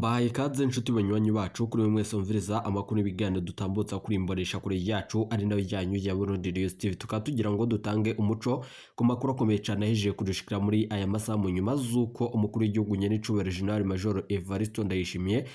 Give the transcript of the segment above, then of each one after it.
Mbahaye ikaze nshuti banywanyi bacu, kuri mwe mwese mviriza amakuru n'ibiganiro dutambutsa kuri imbonesha kure yacu, ari nayo yanyu ya Burundi News TV. Tukaba tugira ngo dutange umuco ku makuru akomeye cyane ahejeje kudushikira muri aya masaha, mu nyuma z'uko umukuru w'igihugu nyenicubahiro General Major Evariste Ndayishimiye,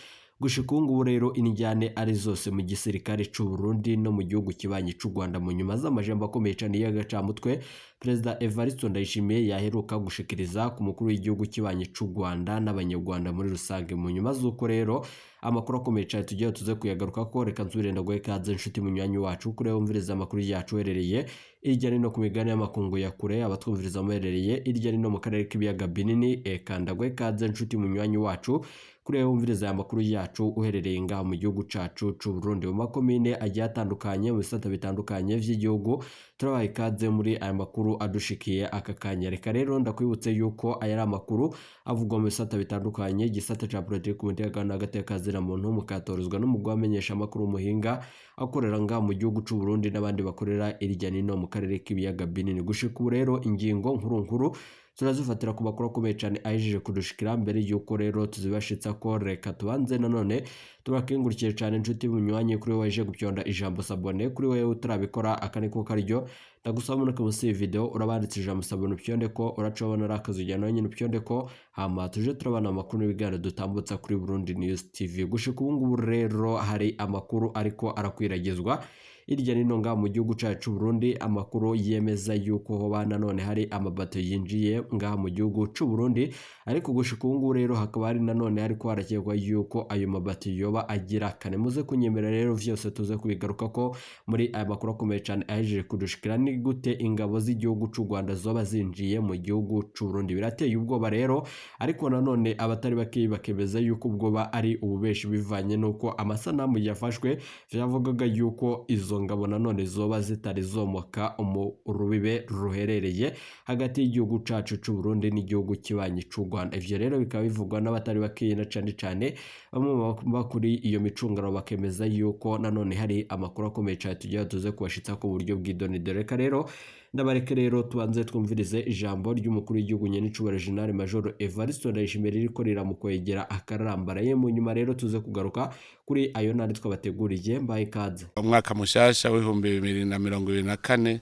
gushika ubu ngubu rero injyane ari zose mu gisirikare c'u Burundi no mu gihugu kibanyi c'u Rwanda, mu nyuma z'amajambo akomeye cyane y'agacamutwe Perezida Evariste Ndayishimiye yaheruka gushikiriza ku mukuru w'igihugu kibanyi c'u Rwanda n'Abanyarwanda muri rusange. Mu nyuma z'uko rero amakuru akomeye cyane tugiye tuze kuyagaruka ko, reka nsubire ndaguhe ikaze nshuti munywanyi wacu, kuri wumviriza amakuru yacu uherereye hirya no ku migabane y'amakungu ya kure, abatwumviriza muherereye hirya no mu karere k'ibiyaga binini. Eka ndaguhe ikaze nshuti munywanyi wacu, kuri wumviriza aya makuru yacu uherereye ngaha mu gihugu cacu c'u Burundi, mu makomine agiye atandukanye, mu bisata bitandukanye vy'igihugu. Turabaha ikaze muri aya makuru adushikiye aka kanya. Reka rero ndakwibutse yuko aya ari amakuru avugwa mu bisata bitandukanye, igisata ca politiki, umutekano n'agateka muntu, mukatorezwa n'umugwi wamenyesha amakuru umuhinga akorera ngaha mu gihugu c'u Burundi n'abandi bakorera irya nino mu karere k'ibiyaga binini. Gushika ubu rero ingingo nkuru nkuru turazifatira ku makuru akomeye cyane ahejeje kudushikira. Mbere yuko rero tuzibashitsa ko, reka tubanze nanone tubakengurukire cyane inshuti munywanyi, kuri wowe waje gupyonda ijambo s'abonner. Kuri wowe utarabikora, aka niko karyo ndagusaba munuke munsi y'iyi video urabanditse ijambo s'abonner, upyonde ko uraca ubona ari akazu ujyana nyine, upyonde ko, hama tuje turabana amakuru n'ibiganiro dutambutsa kuri Burundi News TV. Gushika ubu ngubu rero hari amakuru ariko arakwiragizwa hirya nino ngaha mu gihugu cacu Burundi, amakuru yemeza yuko hoba nanone hari amabato yinjiye ngaha mu gihugu c'u Burundi. Ariko gushika ubu ngubu rero hakaba hari nanone hariko harakekwa yuko ayo mabato yoba agira kane. Muze kunyemera rero vyose tuze kubigaruka ko muri aya makuru akomeye cane ahejeje kudushikira. Ni gute ingabo z'igihugu c'u Rwanda zoba zinjiye mu gihugu c'u Burundi? Birateye ubwoba rero, ariko nanone abatari bake bakemeza yuko ubwoba ari ububeshi, bivanye n'uko amasanamu yafashwe vyavugaga yuko izo ngabo nanone zoba zitari zomoka mu rubibe ruherereye hagati y'igihugu cacu c'u Burundi n'igihugu kibanyi c'u Rwanda. Ivyo rero bikaba bivugwa n'abatari bakeya, na cane cane bamwe bakuri iyo micungano bakemeza yuko nanone hari amakuru akomeye cane tugira tuze kubashitsa ku buryo bw'idonido. Reka rero ndabareke rero tubanze twumvirize ijambo ry'umukuru w'igihugu nyenicubahiro General Major Evariste Ndayishimiye ririko riramukwegera akarambaraye. Mu nyuma rero tuze kugaruka kuri ayo nandi twabateguriye. Mbaye ikaze. Umwaka mushasha w'2024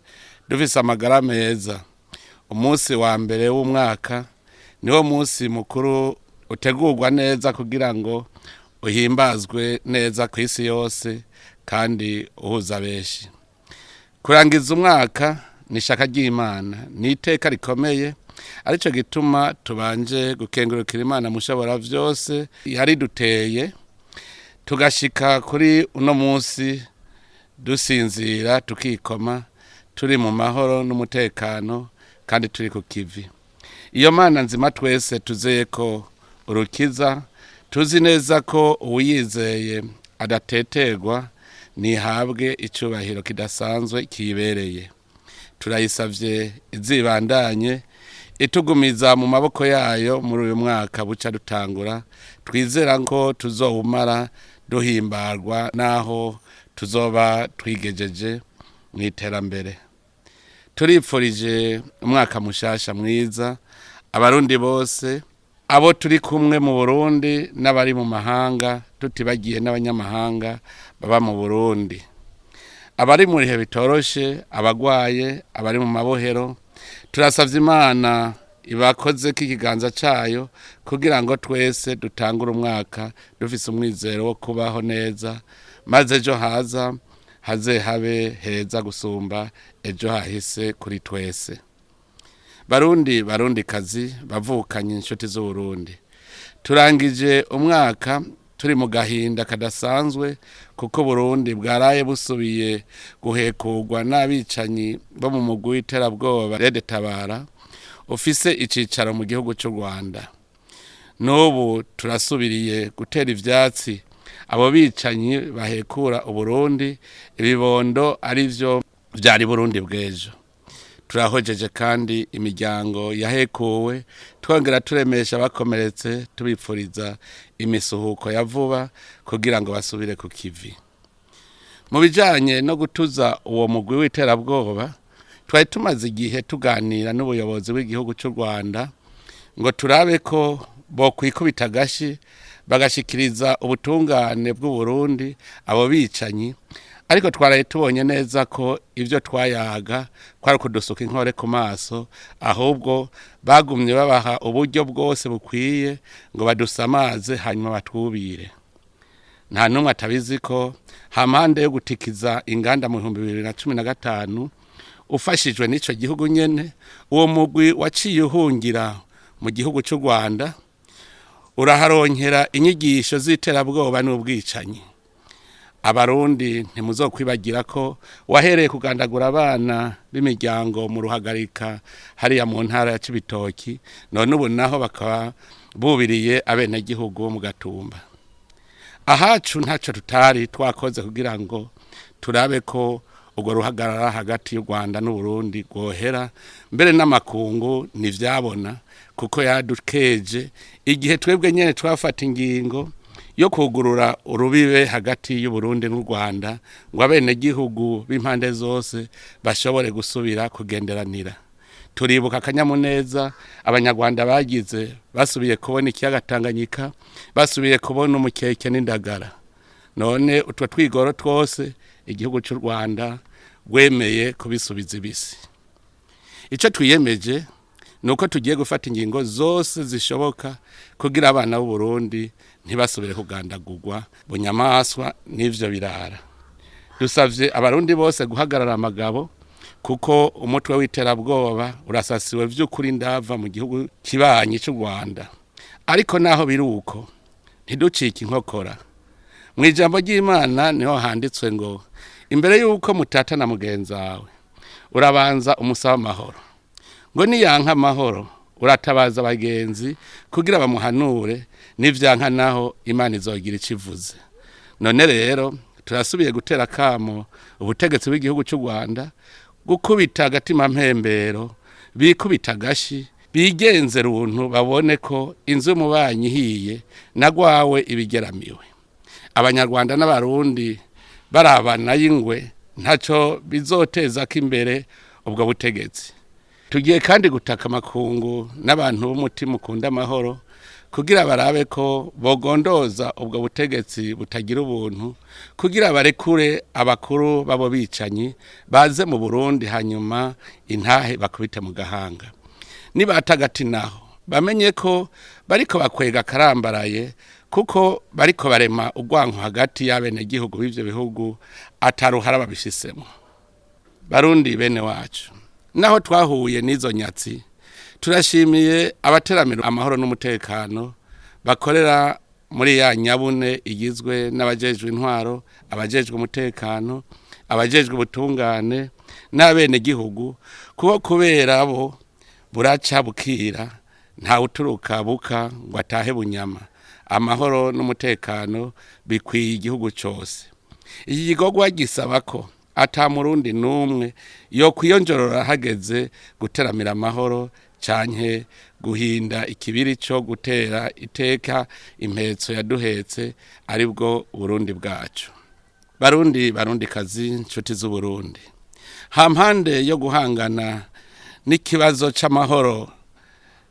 dufise amagara meza. Umunsi wa mbere w'umwaka niwo munsi mukuru utegurwa neza kugira ngo uhimbazwe neza ku isi yose kandi uhuza benshi. Kurangiza umwaka ni ishaka ry'Imana, ni iteka rikomeye, aricyo gituma tubanje gukengurukira Imana mushobora byose yariduteye tugashika kuri uno munsi dusinzira tukikoma, turi mu mahoro n'umutekano kandi turi ku kivi. Iyo Mana nzima twese tuzeye ko urukiza, tuzi neza ko uwuyizeye adateterwa, ntihabwe icyubahiro kidasanzwe kiyibereye. Turayisabye izibandanye itugumiza mu maboko yayo muri uyu mwaka buca dutangura, twizera ko tuzowumara duhimbarwa n'aho tuzoba twigejeje mu iterambere. Turipfurije umwaka mushasha mwiza Abarundi bose, abo turi kumwe mu Burundi n'abari mu mahanga, tutibagiye n'abanyamahanga baba mu Burundi, abari mu bihe bitoroshe, abagwaye, abari mu mabohero. Turasabye Imana ibakoze k'ikiganza cayo kugira ngo twese dutangure umwaka dufise umwizero wo kubaho neza, maze ejo haza haze habe heza gusumba ejo hahise kuri twese. Barundi, Barundi kazi, bavukanye, inshuti z'Uburundi, turangije umwaka turi mu gahinda kadasanzwe kuko Burundi bwaraye busubiye guhekurwa n'abicanyi bo mu mugwi w'iterabwoba Red Tabara ufise icicaro mu gihugu cy'u Rwanda. N'ubu turasubiriye gutera ivyatsi abo bicanyi bahekura Uburundi, ibibondo arivyo vyari Burundi bw'ejo. Turahojeje kandi imiryango yahekuwe, twongera turemesha abakomeretse, tubipfuriza imisuhuko ya vuba kugira ngo basubire ku kivi. Mu bijanye no gutuza uwo mugwi w'iterabwoba, twari tumaze igihe tuganira n'ubuyobozi bw'igihugu cy'u Rwanda ngo turabe ko bokwikubita agashi. Bagashikiriza ubutungane bw'u Burundi abo bicanyi. Ariko twaraye tubonye neza ko ibyo twayaga kwari kudusuka inkore ku maso, ahubwo bagumye babaha uburyo bwose bukwiye ngo badusamaze, hanyuma batwubire. Nta n'umwe atabizi ko hampande yo gutikiza inganda mu 2015 ufashijwe n'ico gihugu nyene, uwo mugwi waciye uhungira mu gihugu cy'u Rwanda, uraharonkera inyigisho z'iterabwoba n'ubwicanyi. Abarundi, ntimuzokwibagira ko wahereye kugandagura abana b'imiryango mu Ruhagarika hariya mu ntara ya Cibitoki, none ubu naho bakaba bubiriye abenegihugu bo mu Gatumba. Ahacu ntacyo tutari twakoze kugira ngo turabe ko urwo ruhagarara hagati y'u Rwanda n'Uburundi rwohera. Mbere n'amakungu ntivyabona, kuko yadukeje igihe twebwe nyene twafata ingingo yo kugurura urubibe hagati y'Uburundi n'u Rwanda ngo abenegihugu b'impande zose bashobore gusubira kugenderanira. Turibuka akanyamuneza Abanyarwanda bagize basubiye kubona ikiyaga Tanganyika, basubiye kubona umukeke n'indagara. None utwo twigoro twose igihugu cy'u Rwanda rwemeye kubisubiza ibisi. Icyo twiyemeje ni uko tugiye gufata ingingo zose zishoboka kugira abana b'u Burundi ntibasubire kugandagurwa bunyamaswa n'ivyo birara. Dusavye Abarundi bose guhagarara amagabo, kuko umutwe w'iterabwoba urasasiwe vy'ukuri ndava mu gihugu kibanyi cy'u Rwanda. Ariko naho biri uko, ntiducike inkokora. Mu ijambo ry'Imana niho handitswe ngo imbere y'uko mutatana mugenzi wawe, urabanza umusaba amahoro, ngo niyanka amahoro uratabaza abagenzi kugira bamuhanure, n'ivyanka naho Imana izogira icyo ivuze. None rero turasubiye gutera kamo ubutegetsi bw'igihugu cy'u Rwanda gukubita agatima mpembero, bikubita agashi, bigenze runtu, babone ko inzu y'umubanyi ihiye nagwawe ibigeramiwe. Abanyarwanda n'Abarundi barabana y'ingwe, ntacyo bizoteza ko imbere ubwo butegetsi. Tugiye kandi gutaka amakungu n'abantu b'umutima ukunda amahoro kugira barabe ko bogondoza ubwo butegetsi butagira ubuntu kugira barekure abakuru babo bicanyi baze mu Burundi, hanyuma intahe bakubite mu gahanga. Nibatagati naho, bamenye ko bariko bakwega akarambaraye, kuko bariko barema urwanko hagati y'abenegihugu b'ivyo bihugu ataruhara babishisemo. Barundi bene wacu, naho twahuye n'izo nyatsi, turashimiye abateramira amahoro n'umutekano bakorera muri ya nyabune igizwe n'abajejwe intwaro, abajejwe umutekano, abajejwe ubutungane n'abenegihugu, kuko kubera bo buraca bukira, nta uturuka buka ngo atahe bunyama. Amahoro n'umutekano bikwiye igihugu cyose. Iki gikorwa gisaba ko ata Murundi n'umwe yo kwiyonjorora hageze guteramira amahoro canke guhinda ikibiri cyo gutera iteka impetso yaduhetse, aribwo Burundi bwacu. Barundi, Barundi kazi, nshuti z'Uburundi, hampande yo guhangana n'ikibazo c'amahoro,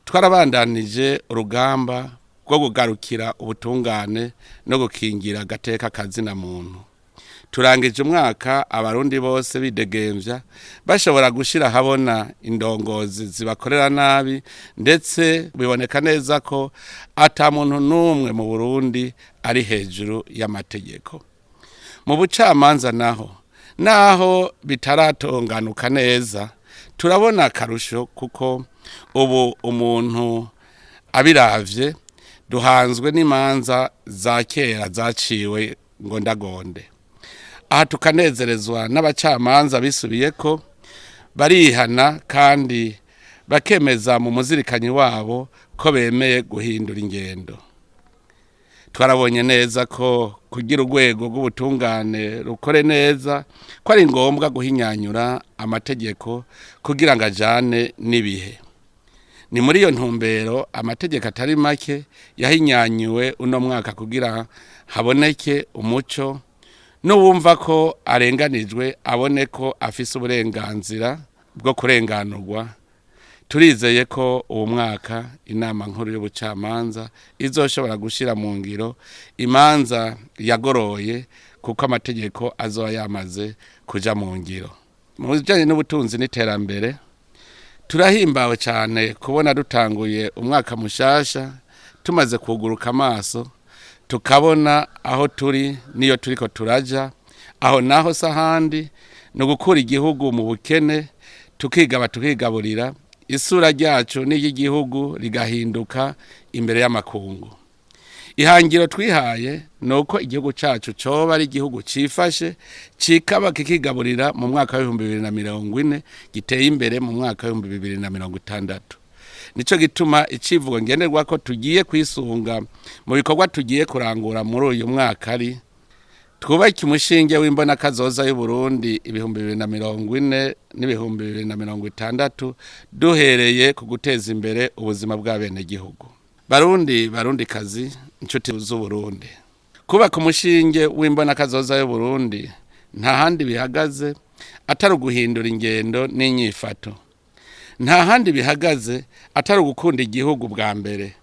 twarabandanije urugamba rwo kugarukira ubutungane no gukingira agateka kazina muntu. Turangije umwaka Abarundi bose bidegemvya, bashobora gushira habona indongozi zibakorera nabi, ndetse biboneka neza ko ata muntu n'umwe mu Burundi ari hejuru y'amategeko. Mu bucamanza naho, naho bitaratonganuka neza, turabona akarusho, kuko ubu umuntu abiravye duhanzwe n'imanza za kera zaciwe ngo ndagonde. Aha tukanezerezwa n'abacamanza bisubiye ko barihana kandi bakemeza mu muzirikanyi wabo ko bemeye guhindura ingendo. Twarabonye neza ko kugira urwego rw'ubutungane rukore neza ko ari ngombwa guhinyanyura amategeko kugira ngo ajane n'ibihe. Ni muri iyo ntumbero amategeko atari make yahinyanyuwe uno mwaka kugira haboneke umuco, n'uwumva ko arenganijwe abone ko afise uburenganzira bwo kurenganurwa. Turizeye ko uwo mwaka inama nkuru y'ubucamanza izoshobora gushyira mu ngiro imanza yagoroye, kuko amategeko azoba yamaze kuja mu ngiro. Mu bijyanye n'ubutunzi n'iterambere, turahimbawe cyane kubona dutanguye umwaka mushasha tumaze kuguruka amaso, tukabona aho turi n'iyo turiko turaja. Aho naho sahandi ni ugukura igihugu mu bukene, tukigaba, tukigaburira, isura ryacu n'iry'igihugu rigahinduka imbere y'amakungu. Ihangiro twihaye ni uko igihugu cyacu coba ari igihugu cifashe, cikaba kikigaburira mu mwaka w'2040, giteye imbere mu mwaka w'2060. Nico gituma icivugo ngenderwa ko tugiye kwisunga mu bikorwa tugiye kurangura muri uyu mwaka ari: twubake umushinge w'imbonakazoza y'Uburundi 2040 n'2060, duhereye ku guteza imbere ubuzima bw'abenegihugu. Barundi, Barundi kazi, inshuti z'Uburundi, kubaka umushinge w'imbonakazoza y'Uburundi nta handi bihagaze atari uguhindura ingendo n'inyifato, nta handi bihagaze atari ugukunda igihugu bwa mbere,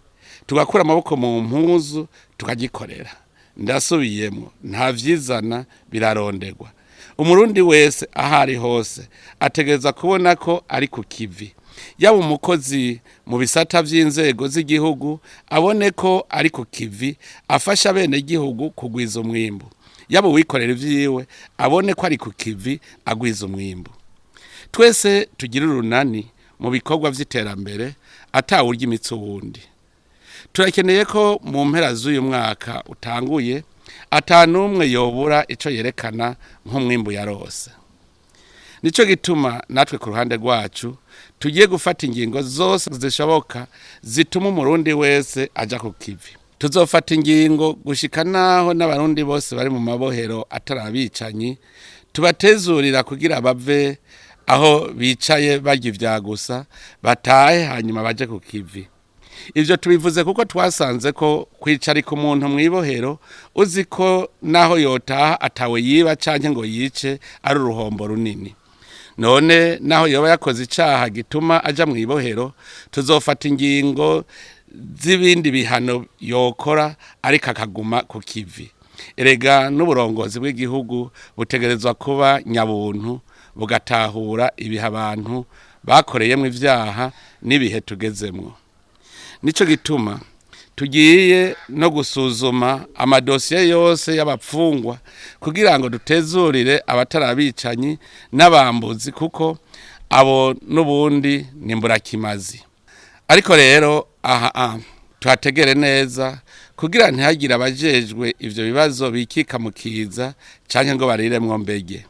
tugakura amaboko mu mpuzu tukagikorera. Ndasubiyemo, nta vyizana, birarondegwa. Umurundi wese aho ari hose ategereza kubona ko ari ku kivi. Yaba umukozi mu bisata vy'inzego z'igihugu, abone ko ari ku kivi, afasha abenegihugu kugwiza umwimbu. Yaba uwikorera ivyiwe, abone ko ari ku kivi, agwiza umwimbu. Twese tugire urunani mu bikorwa vy'iterambere, atawurya imitsi uwundi. Turakeneye ko mu mpera z'uyu mwaka utanguye atanumwe yobura ico yerekana nk'umwimbu yarose. Nico gituma natwe ku ruhande rwacu tugiye gufata ingingo zose zishoboka zituma Umurundi wese aja ku kivi. Tuzofata ingingo gushika naho n'Abarundi bose bari mu mabohero atari abicanyi tubatezurira, kugira bave aho bicaye barya ivya gusa, batahe, hanyuma baje ku kivi. Ivyo tubivuze kuko twasanze ko kwicarika umuntu mw'ibohero uzi ko naho yotaha atawe yiba canke ngo yice ari uruhombo runini. None naho yoba yakoze icaha gituma aja mw'ibohero, tuzofata ingingo z'ibindi bihano yokora, ariko akaguma ku kivi. Erega n'uburongozi bw'igihugu butegerezwa kuba nyabuntu, bugatahura ibihe abantu bakoreyemwo ivyaha n'ibihe tugezemwo. Nico gituma tugiye no gusuzuma amadosiye yose y'abapfungwa kugira ngo dutezurire abatari abicanyi n'abambuzi, kuko abo n'ubundi ni mburakimazi. Ariko rero aha tuhategere neza kugira ntihagire abajejwe ivyo bibazo bikika mu kiza canke ngo bariremwo mbege.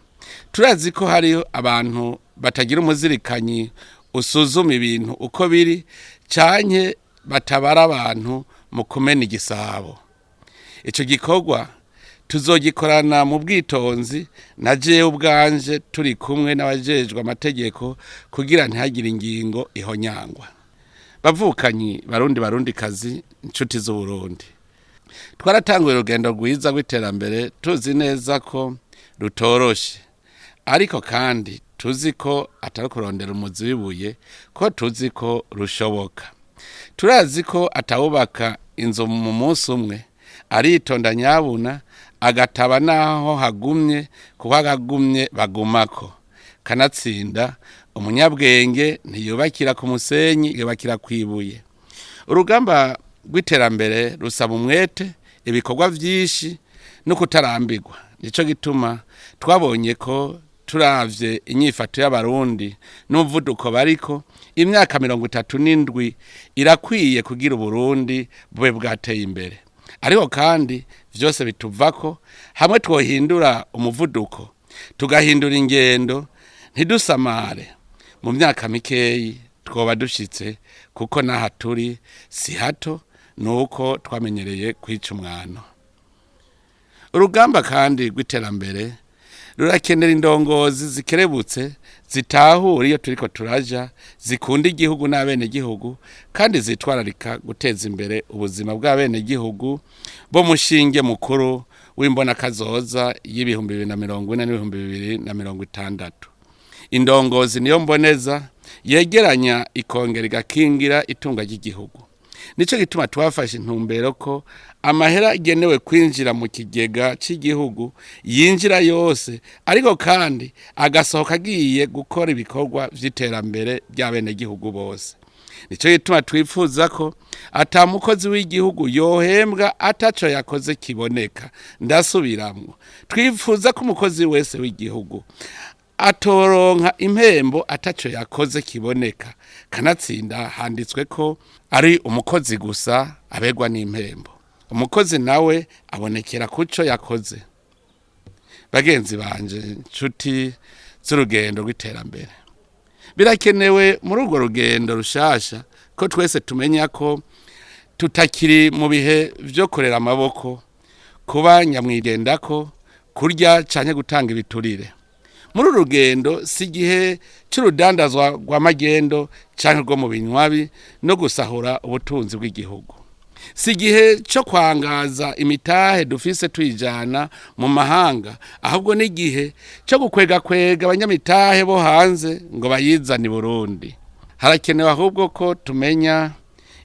Turazi ko hari abantu batagira umuzirikanyi usuzuma ibintu uko biri, canke batabara abantu mu kumena igisabo. Ico gikorwa tuzogikorana mu bwitonzi na jewe ubwanje, turi kumwe n'abajejwe amategeko, kugira ntihagire ingingo ihonyangwa. Bavukanyi Barundi, Barundi kazi, inshuti z'Uburundi, twaratanguye urugendo rwiza rw'iterambere, tuzi neza ko rutoroshe, ariko kandi tuzi ko atari kurondera umuzi w'ibuye, ko tuzi ko rushoboka. Turazi ko atawubaka inzu mu munsi umwe, aritonda nyabuna agataba naho hagumye, kuko agagumye bagumako. Kanatsinda umunyabwenge ntiyubakira ku musenyi, yubakira ku ibuye. Urugamba rw'iterambere rusaba umwete, ibikorwa vyinshi no kutarambirwa. Nico gituma twabonye ko turavye inyifato y'Abarundi n'umuvuduko bariko, imyaka 37 irakwiye kugira Uburundi bube bwateye imbere. Ariko kandi vyose bituvako hamwe twohindura umuvuduko, tugahindura ingendo, ntidusamare, mu myaka mikeyi twoba dushitse, kuko n'aha turi si hato, nuko twamenyereye kwica umwano. Urugamba kandi rw'iterambere rurakenera indongozi zikerebutse, zitahura iyo turiko turaja, zikunda igihugu n'abenegihugu, kandi zitwararika guteza imbere ubuzima bw'abenegihugu bo mushinge mukuru w'imbonakazoza y'2040 n'2060. Indongozi niyo mboneza. Yegeranya ikongera igakingira itunga ry'igihugu. Nico gituma twafashe intumbero ko amahera agenewe kwinjira mu kigega cy'igihugu yinjira yose, ariko kandi agasohoka agiye gukora ibikorwa vy'iterambere ry'abenegihugu bose. Nico gituma twifuza ko ata mukozi w'igihugu yohembwa ataco yakoze kiboneka. Ndasubiramwo, twifuza ko umukozi wese w'igihugu atoronka impembo ataco yakoze kiboneka. Kanatsinda handitswe ko ari umukozi gusa abegwa n'impembo. Umukozi nawe abonekera kuco yakoze. Bagenzi banje, nshuti z'urugendo rw'iterambere, birakenewe muri urwo rugendo rushasha ko twese tumenya ko tutakiri mu bihe vyo kurera amaboko, kuba nyamwigendako, kurya canke gutanga ibiturire. Muri uru rugendo si igihe c'urudandazwa rw'amagendo canke rwo mu binywabi no gusahura ubutunzi bw'igihugu. Si igihe cyo kwangaza imitahe dufise tuyijana mu mahanga, ahubwo ni igihe cyo gukwegakwega abanyamitahe bo hanze ngo bayizane i Burundi. Harakenewe ahubwo ko tumenya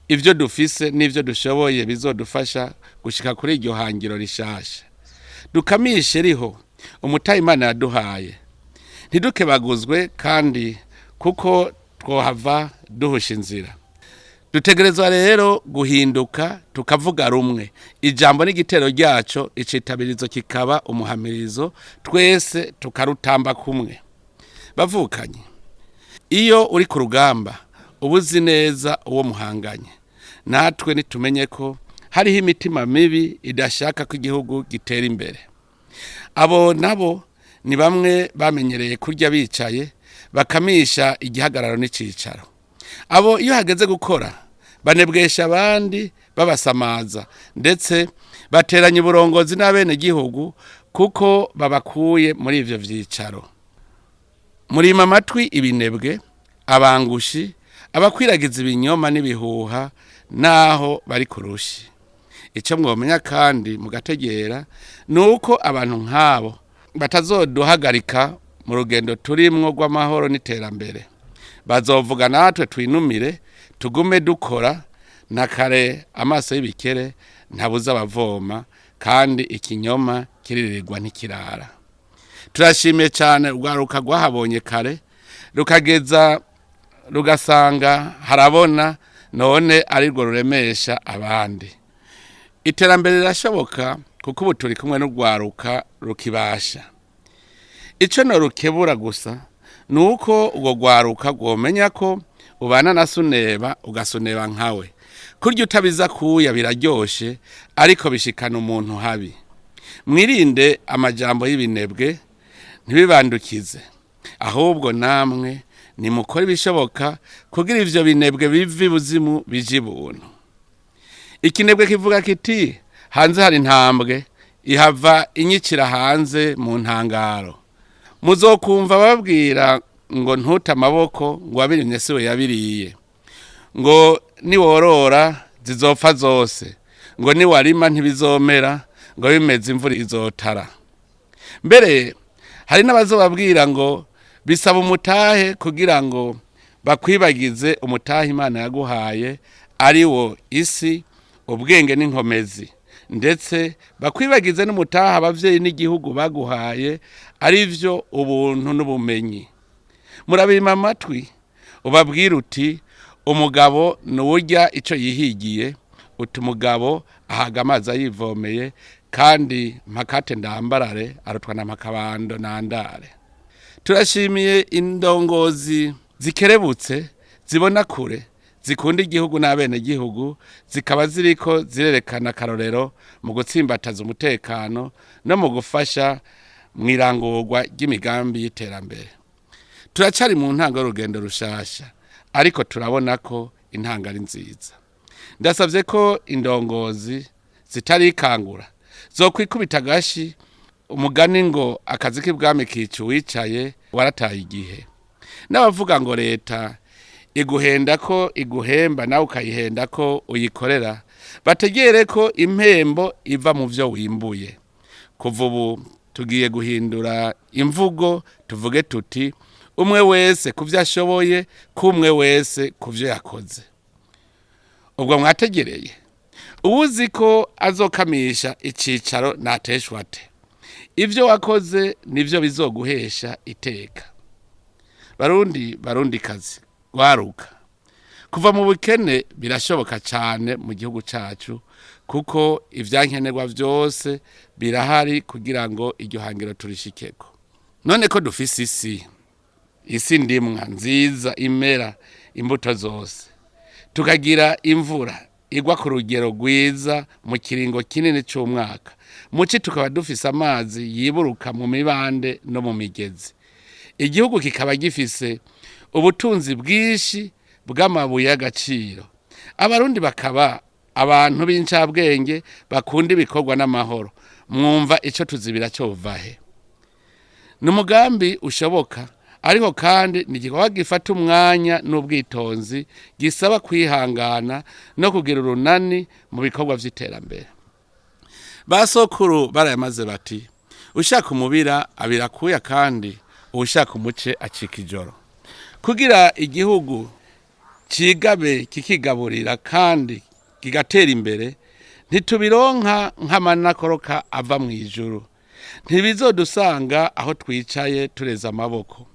ivyo dufise n'ivyo dushoboye bizodufasha gushika kuri iryo hangiro rishasha. Dukamishe riho umutahe Imana yaduhaye, ntidukebaguzwe kandi kuko twohava duhusha inzira. Dutegerezwa rero guhinduka tukavuga rumwe ijambo n'igitero ryaco, icitabirizo kikaba umuhamirizo, twese tukarutamba kumwe. Bavukanye, iyo uri ku rugamba uba uzi neza uwo muhanganye. Natwe nitumenye ko hariho imitima mibi idashaka ko igihugu gitera imbere. Abo nabo ni bamwe bamenyereye kurya bicaye, bakamisha igihagararo n'icicaro. Abo iyo hageze gukora banebwesha abandi, babasamaza, ndetse bateranya uburongozi n'abenegihugu kuko babakuye muri ivyo vyicaro. Murima amatwi ibinebwe, abangushi, abakwiragiza ibinyoma n'ibihuha naho bari ku rushi. Icyo mwomenya kandi mugategera ni uko abantu nk'abo batazoduhagarika mu rugendo turimwo rw'amahoro n'iterambere. Bazovuga natwe twinumire, tugume dukora. Na kare amaso y'ibikere ntabuza abavoma, kandi ikinyoma kiririrwa ntikirara. Turashimiye cyane urwaruka rwahabonye kare, rukageza rugasanga harabona, none arirwo ruremesha abandi. Iterambere rirashoboka kuko ubu turi kumwe n'urwaruka rukibasha. Icyo norukebura gusa ni uko urwo rwaruka rwomenya ko ubana na suneba ugasuneba nkawe. Kurya utabiza kuya biraryoshe, ariko bishikana umuntu habi. Mwirinde amajambo y'ibinebwe, ntibibandukize. Ahubwo namwe nimukore ibishoboka kugira ivyo binebwe bive ibuzimu bije ibuntu. Ikinebwe kivuga kiti: "Hanze hari intambwe ihava inyicira hanze mu ntangaro." Muzokumva babwira ngo ntute amaboko, ngo wabirimye siwe yabiriye, ngo niworora zizopfa zose, ngo niwarima ntibizomera, ngo bimeze imvura izotara. Mbere hari n'abazobabwira ngo bisaba umutahe kugira ngo bakwibagize umutahe Imana yaguhaye, ari wo isi, ubwenge n'inkomezi, ndetse bakwibagize n'umutahe abavyeyi n'igihugu baguhaye, ari vyo ubuntu n'ubumenyi. Murabima amatwi, ubabwira uti: "Umugabo nuwurya ico yihigiye." Uti: "Umugabo ahaga amazi ayivomeye." Kandi mpakate ndambarare arutwa na mpakabando nandare. Turashimiye indongozi zikerebutse, zibona kure, zikunda igihugu n'abenegihugu, zikaba ziriko zirerekana akarorero mu gutsimbataza umutekano no mu gufasha mu irangurwa ry'imigambi y'iterambere. Turacari mu ntango y'urugendo rushasha, ariko turabona ko intango ari nziza. Ndasabye ko indongozi zitarikangura zokwikubita agashi. Umugani ngo akazi k'ibwami kica uwicaye warataye igihe. N'abavuga ngo leta iguhenda ko iguhemba nawe ukayihenda ko uyikorera, bategere ko impembo iva mu byo wimbuye. Kuva ubu tugiye guhindura imvugo, tuvuge tuti: Umwe wese ku byo ashoboye, k'umwe wese ku byo yakoze. Ubwo mwategereye uwuzi ko azokamisha icicaro nateshwa ate? Ibyo wakoze nibyo bizoguhesha iteka. Barundi, barundi kazi, gwaruka, kuva mu bukene birashoboka cyane mu gihugu cyacu, kuko ibyankenerwa byose birahari kugira ngo iryo hangiro turishikeko. None ko dufise isi ndimwa nziza imera imbuto zose, tukagira imvura igwa ku rugero rwiza mu kiringo kinini cy'umwaka, muci tukaba dufise amazi yiburuka mu mibande no mu migezi, igihugu kikaba gifise ubutunzi bwinshi bw'amabuye y'agaciro, abarundi bakaba abantu b'incabwenge bakunda ibikorwa n'amahoro, mwumva icyo tuzibira cyovahe? Ni umugambi ushoboka, ariko kandi ni igikorwa gifata umwanya n'ubwitonzi, gisaba kwihangana no kugira urunani mu bikorwa by'iterambere. Ba sokuru barayamaze bati: "Ushaka umubira abirakuya, kandi uwushaka umuce acika ijoro." Kugira igihugu cigabe, kikigaburira kandi kigatera imbere, ntitubironka nk'amanakoroka ava mu ijuru, ntibizodusanga aho twicaye tureze amaboko.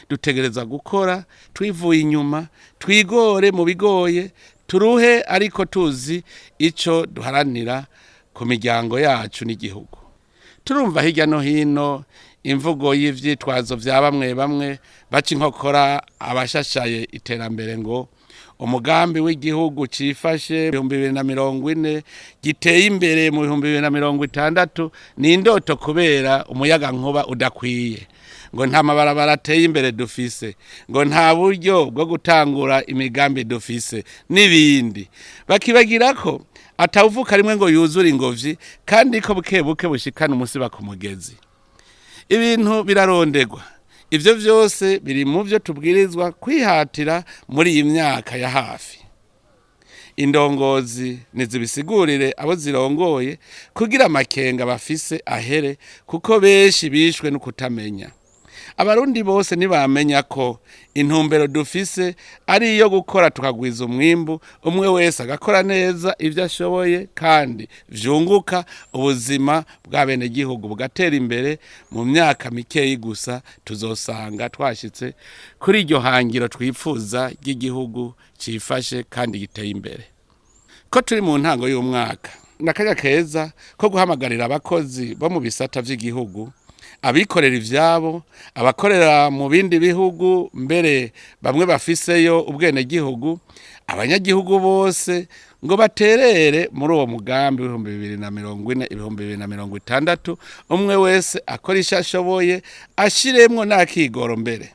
Dutegereza gukora twivuye inyuma, twigore mu bigoye, turuhe, ariko tuzi ico duharanira ku miryango yacu n'igihugu. Turumva hirya no hino imvugo y'ivyitwazo vya bamwe bamwe baca inkokora abashashaye iterambere, ngo umugambi w'igihugu cifashe 2040, giteye imbere mu 2060 ni indoto kubera umuyaga nkuba udakwiye, ngo nta mabarabara ateye imbere dufise, ngo nta buryo bwo gutangura imigambi dufise n'ibindi. Bakibagira ko atawuvuka rimwe ngo yuzure ingovyi, kandi ko buke buke bushikana umusiba ku mugezi. Ibintu birarondegwa. Ivyo vyose biri mu byo tubwirizwa kwihatira muri iyi myaka ya hafi. Indongozi nizibisigurire abo zirongoye kugira amakenga bafise ahere, kuko benshi bishwe no kutamenya. Abarundi bose ntibamenya ko intumbero dufise ari iyo gukora tukagwiza umwimbu, umwe wese agakora neza ibyo ashoboye kandi vyunguka, ubuzima bw'abenegihugu bugatera imbere, mu myaka mikeyi gusa tuzosanga twashitse kuri iryo hangiro twifuza ry'igihugu cifashe kandi giteye imbere. Ko turi mu ntango y'umwaka, ni akanya keza ko guhamagarira abakozi bo mu bisata vy'igihugu, abikorera ivyabo, abakorera mu bindi bihugu, mbere bamwe bafiseyo ubwenegihugu, abanyagihugu bose ngo baterere muri uwo mugambi w'2040, 2060. Umwe wese akora isho ashoboye, ashiremwo n'akigoro. Mbere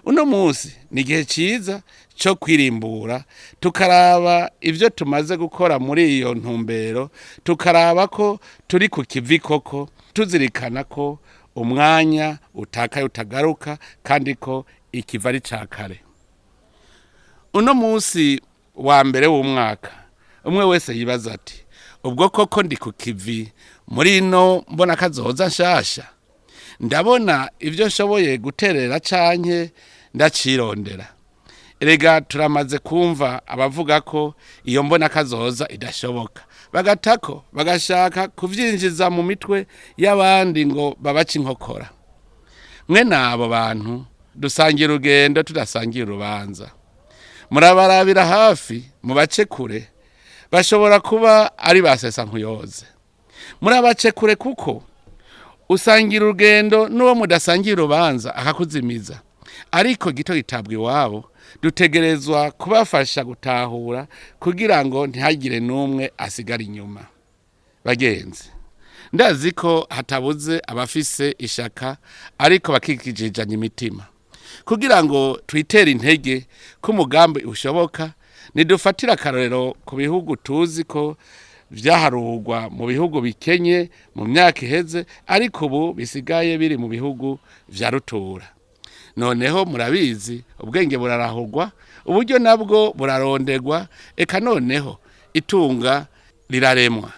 uno munsi ni igihe cyiza cyo kwirimbura, tukaraba ibyo tumaze gukora muri iyo ntumbero, tukaraba ko turi ku kivi koko, tuzirikana ko umwanya utakaye utagaruka, kandi ko ikiva ari ca kare. Uno munsi wa mbere w'umwaka, umwe wese yibaza ati: "Ubwo koko ndi ku kivi muri ino mbona kazoza nshasha? Ndabona ibyo nshoboye guterera canke ndacirondera?" Erega turamaze kumva abavuga ko iyo mbona kazoza idashoboka, bagatako bagashaka kuvyinjiza mu mitwe y'abandi ngo babace inkokora. Mwe n'abo bantu dusangira urugendo tudasangira urubanza. Murabarabira hafi, mubace kure, bashobora kuba ari ba nkuyoze. Murabace kure, kuko usangira urugendo n'uwo mudasangira urubanza akakuzimiza. Ariko gito gitabwa iwabo. Dutegerezwa kubafasha gutahura kugira ngo ntihagire n'umwe asigara inyuma. Bagenzi, ndazi ko hatabuze abafise ishaka ariko bakikijijanya imitima. Kugira ngo twitere intege ko umugambi ushoboka, nidufatire akarorero ku bihugu tuzi ko vyaharurwa mu bihugu bikenye mu myaka iheze, ariko ubu bisigaye biri mu bihugu vya rutura. Noneho murabizi, ubwenge burarahurwa, uburyo nabwo burarondegwa, eka noneho itunga riraremwa.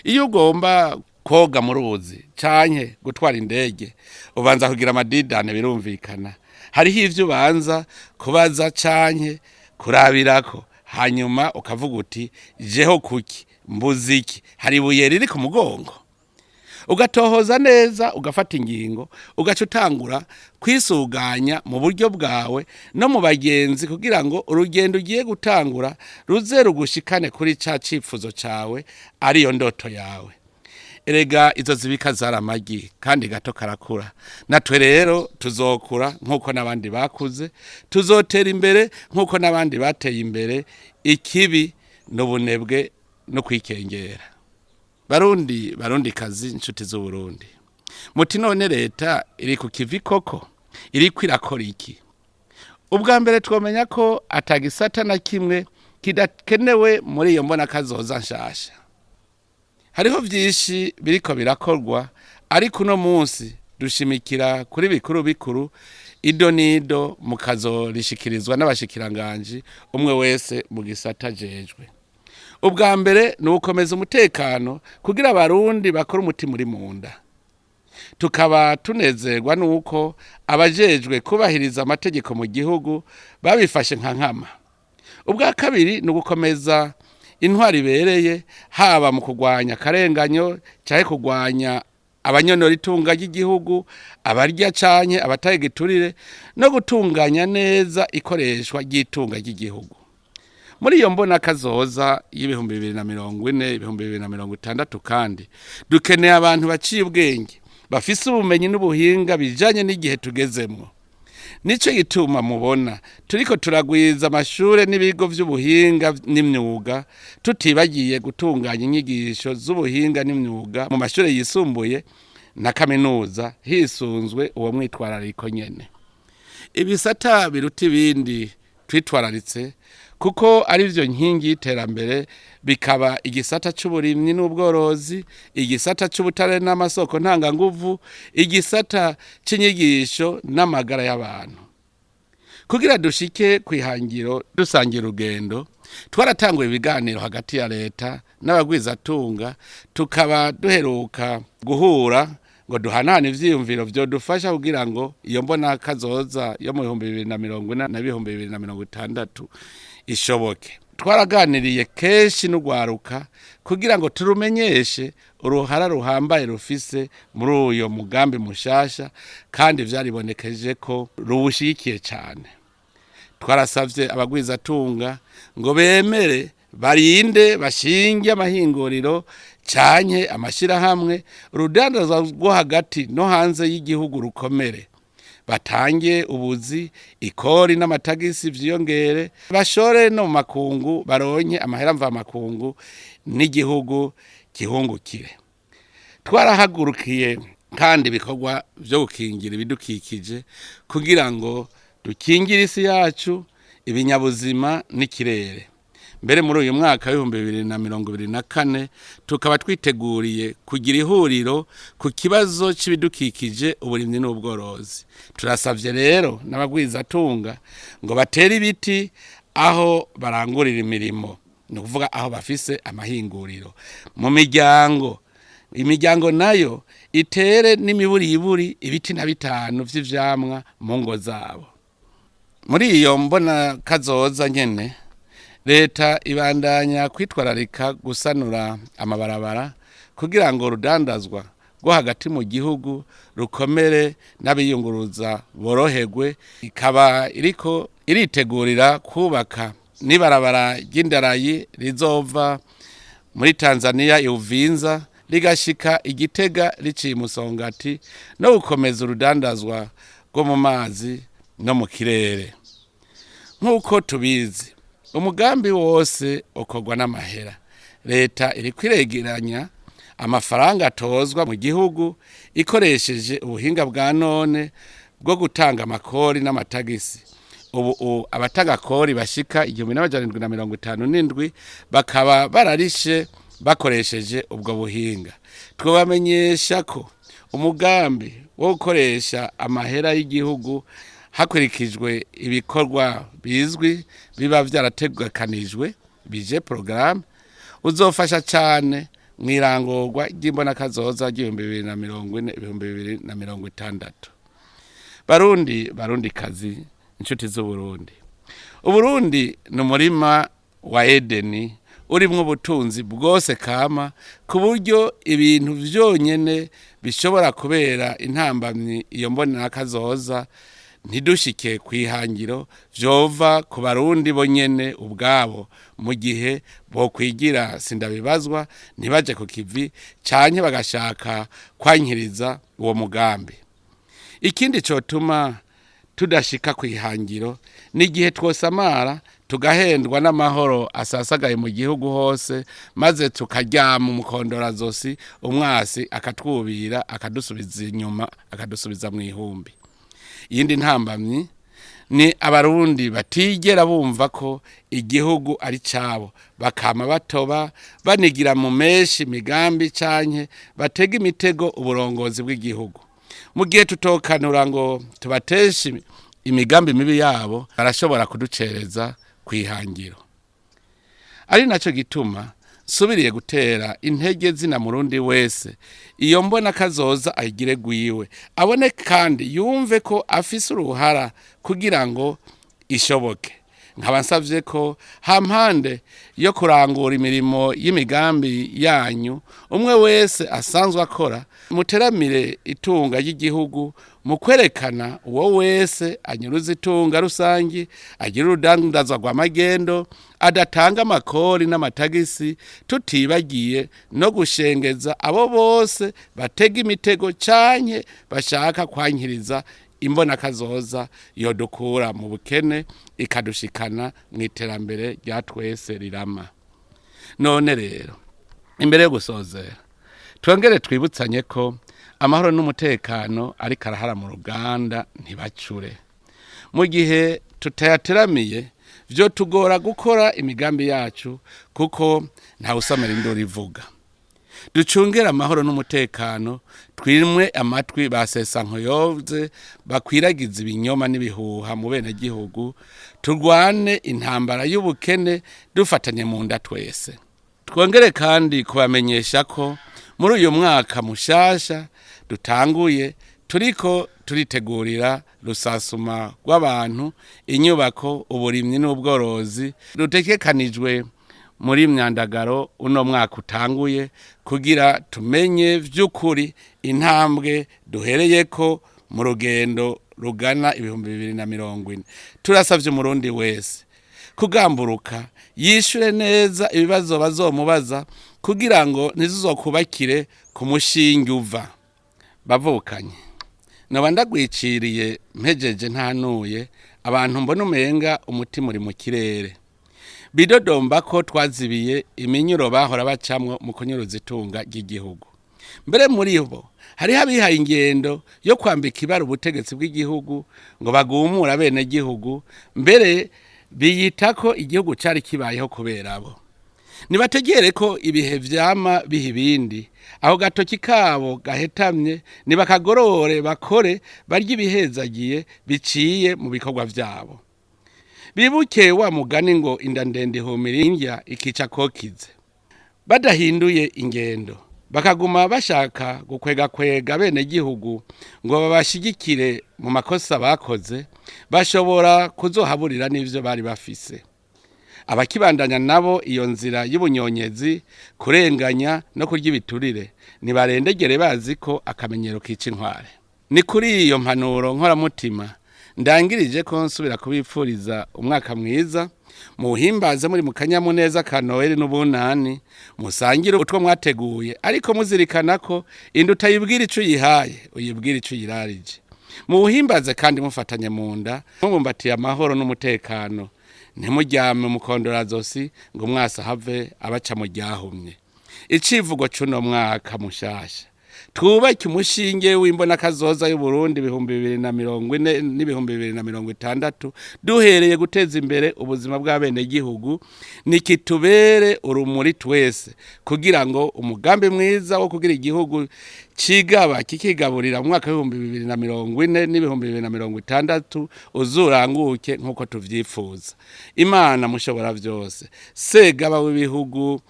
Iyo ugomba koga mu ruzi canke gutwara indege, ubanza kugira amadidane, birumvikana. Hariho ivyo ubanza kubaza canke kurabirako, hanyuma ukavuga uti jeho kuki mbuze iki, hari ibuye riri ku mugongo. Ugatohoza neza, ugafata ingingo, ugaca utangura kwisuganya mu buryo bwawe no mu bagenzi kugira ngo urugendo ugiye gutangura ruze rugushikane kuri ca cifuzo cawe, ariyo ndoto yawe. Erega izo zibika zari amagi kandi gato karakura. Natwe rero tuzokura nk'uko n'abandi bakuze, tuzotera imbere nk'uko n'abandi bateye imbere. Ikibi n'ubunebwe no kwikengera. Barundi, barundi kazi, inshuti z'Uburundi, muti none leta iri ku kivi koko? Iriko irakora iki? Ubwa mbere twomenya ko atagisata na kimwe kidakenewe muri iyo mbona kazoza nshasha. Hariho vyinshi biriko birakorwa, ariko uno munsi dushimikira kuri bikuru bikuru. Ido nido mukazorishikirizwa n'abashikiranganji, umwe wese mu gisata ajejwe. Ubwa mbere ni ugukomeza umutekano kugira Abarundi bakore umutima uri mu nda. Tukaba tunezerwa nuko abajejwe kubahiriza amategeko mu gihugu babifashe nka nkama. Ubwa kabiri ni ugukomeza intwari ibereye, haba mu kurwanya akarenganyo canke kurwanya abanyonora itunga ry'igihugu, abarya canke abataye igiturire, no gutunganya neza ikoreshwa ry'itunga ry'igihugu. Muri iyo mbona kazoza y'2040, 2060, kandi dukeneye abantu baciye ubwenge, bafise ubumenyi n'ubuhinga bijanye n'igihe tugezemwo. Nico gituma mubona turiko turagwiza amashure n'ibigo vy'ubuhinga n'imyuga, tutibagiye gutunganya inyigisho z'ubuhinga n'imyuga mu mashure yisumbuye na kaminuza hisunzwe uwo mwitwarariko nyene. Ibisata biruta ibindi twitwararitse, kuko ari vyo nkingi y'iterambere, bikaba igisata c'uburimyi n'ubworozi, igisata c'ubutare n'amasoko ntanganguvu, igisata c'inyigisho n'amagara y'abantu. Kugira dushike kw'ihangiro dusangira urugendo, twaratanguye ibiganiro hagati ya leta n'abagwizatunga, tukaba duheruka guhura ngo duhanahane ivyiyumviro vyodufasha kugira ngo iyo mbona kazoza yo mu 2040 na 2060 ishoboke. Twaraganiriye kenshi n'urwaruka kugira ngo turumenyeshe uruhara ruhambaye rufise muri uyo mugambi mushasha, kandi vyaribonekeje ko ruwushigikiye cane. Twarasavye abagwizatunga ngo bemere barinde bashinge amahinguriro canke amashirahamwe, urudandazwa rwo hagati no hanze y'igihugu rukomere, batange ubuzi, ikori n'amatagisi vyiyongere, bashore no mu makungu baronke amahera mvamakungu n'igihugu gihungukire. Twarahagurukiye kandi ibikorwa vyo gukingira ibidukikije kugira ngo dukingire isi yacu, ibinyabuzima n'ikirere. Mbere muri uyu mwaka w'2024 tukaba twiteguriye kugira ihuriro ku kibazo c'ibidukikije, uburimyi n'ubworozi. Turasavye rero n'abagwizatunga ngo batere ibiti aho barangurira imirimo, ni ukuvuga aho bafise amahinguriro, mu miryango. Imiryango nayo itere n'imiburiburi ibiti na bitanu vy'ivyamwa mu ngo zabo. Muri iyo mbona kazoza nyene, leta ibandanya kwitwararika gusanura amabarabara kugira ngo urudandazwa rwo hagati mu gihugu rukomere n'abiyunguruza boroherwe. Ikaba iriko iritegurira kubaka n'ibarabara ry'indarayi rizova muri Tanzania Uvinza rigashika Igitega riciye Musongati, no gukomeza urudandazwa rwo mu mazi no mu kirere. Nk'uko tubizi, umugambi wose ukorwa n'amahera. Leta iriko iregeranya amafaranga atozwa mu gihugu ikoresheje ubuhinga bwa none bwo gutanga amakori n'amatagisi. Ubu abatanga kori bashika 1757 bakaba bararishe bakoresheje ubwo buhinga. Twobamenyesha ko umugambi wo gukoresha amahera y'igihugu hakurikijwe ibikorwa bizwi biba vyarategekanijwe, bije porogaramu, uzofasha cane mw'irangurwa ry'imbonakazoza ry'ibihumbi 2040, 2060. Barundi, barundi kazi, inshuti z'Uburundi, Uburundi ni umurima wa Edeni urimwo ubutunzi bwose kama, ku buryo ibintu vyonyene bishobora kubera intambamyi iyo mbonera ntidushike kw'ihangiro vyova ku Barundi bonyene ubwabo, mu gihe bokwigira sindabibazwa ntibaje ku kivi canke bagashaka kwankiriza uwo mugambi. Ikindi cotuma tudashika kw'ihangiro ni igihe twosamara tugahendwa n'amahoro asasagaye mu gihugu hose, maze tukaryama umukondorazosi, umwasi akatwubira, akadusubiza inyuma, akadusubiza mu ihumbi. Iyindi ntambamyi ni Abarundi batigera bumva ko igihugu ari cabo, bakama batoba banigira mu menshi migambi canke batega imitego uburongozi bw'igihugu. Mu gihe tutokanura ngo tubateshe imigambi mibi yabo, barashobora kuducereza kw'ihangiro. Ari naco gituma nsubiriye gutera intege zina Murundi wese, iyo mbona kazoza ayigire gwiwe, abone kandi yumve ko afise uruhara kugira ngo ishoboke. Nkaba nsavye ko hampande yo kurangura imirimo y'imigambi yanyu umwe wese asanzwe akora, muteramire itunga ry'igihugu mu kwerekana uwo wese anyuruza itunga rusangi, agira urudandazwa rw'amagendo, adatanga amakori n'amatagisi, tutibagiye no gushengeza abo bose batega imitego canke bashaka kwankiriza imbonakazoza yodukura mu bukene ikadushikana mu iterambere rya twese rirama. None rero, imbere yo gusozera, twongere twibutsanye ko amahoro n'umutekano ariko arahara mu ruganda ntibacure. Mu gihe tutayateramiye vyo tugora gukora imigambi yacu, kuko ntawusamira induru ivuga. Ducungere amahoro n'umutekano, twimwe amatwi basesankoyoze bakwiragiza ibinyoma n'ibihuha mu benegihugu, turwane intambara y'ubukene dufatanye mu nda twese. Twongere kandi kubamenyesha ko muri uyu mwaka mushasha dutanguye turiko turitegurira rusasuma rw'abantu, inyubako, uburimyi n'ubworozi rutekekanijwe muri myandagaro uno mwaka utanguye, kugira tumenye vy'ukuri intambwe duhereyeko mu rugendo rugana 2040. Turasavye Umurundi wese kugamburuka, yishure neza ibibazo bazomubaza, kugira ngo ntizizokubakire ku mushinge uva. Bavukanye, noba ndagwiciriye mpejeje ntanuye abantu mbona umenga umutima uri mu kirere, bidodomba ko twazibiye iminyuro bahora bacamwo mu kunyuruza itunga ry'igihugu. Mbere muri bo hariho abihaye ingendo yo kwambika ibara ubutegetsi bw'igihugu ngo bagumure abenegihugu, mbere biyita ko igihugu cari kibayeho kubera abo. Nibategere ko ibihe vyama biha ibindi, aho gatoki kabo gahetamye nibakagorore, bakore barye ibihezagiye biciye mu bikorwa vyabo. Bibuke wa mugani ngo inda ndende ihumira indya ikica kokize. Badahinduye ingendo, bakaguma bashaka gukwegakwega abenegihugu ngo babashigikire mu makosa bakoze, bashobora kuzohaburira n'ivyo bari bafise. Abakibandanya nabo iyo nzira y'ubunyonyezi, kurenganya no kurya ibiturire, nibarendegere bazi ko akamenyero kica inkware. Ni kuri iyo mpanuro nkoramutima ndangirije ko nsubira kubipfuriza umwaka mwiza, muhimbaze muri mu kanyamuneza ka Noheli n'ubunani, musangire utwo mwateguye, ariko muzirikana ko inda utayibwira ico uyihaye, uyibwira ico uyirarije. Muwuhimbaze kandi mufatanye mu nda, mubumbatiye amahoro n'umutekano. Ntimuryame umukondorazosi ngo umwasi ahave abaca mu ryahumye. Icivugo c'uno mwaka mushasha: twubake umushinge w'imbonakazoza y'Uburundi 2040 n'2060, duhereye guteza imbere ubuzima bw'abenegihugu, nikitubere urumuri twese, kugira ngo umugambi mwiza wo kugira igihugu cigaba kikigaburira mu mwaka w'2040 n'2060 uzuranguke nk'uko tuvyifuza. Imana mushobora vyose, Segaba w'ibihugu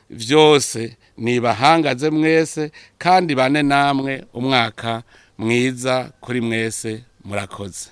vyose, nibahangaze mwese kandi bane namwe. Umwaka mwiza kuri mwese. Murakoze.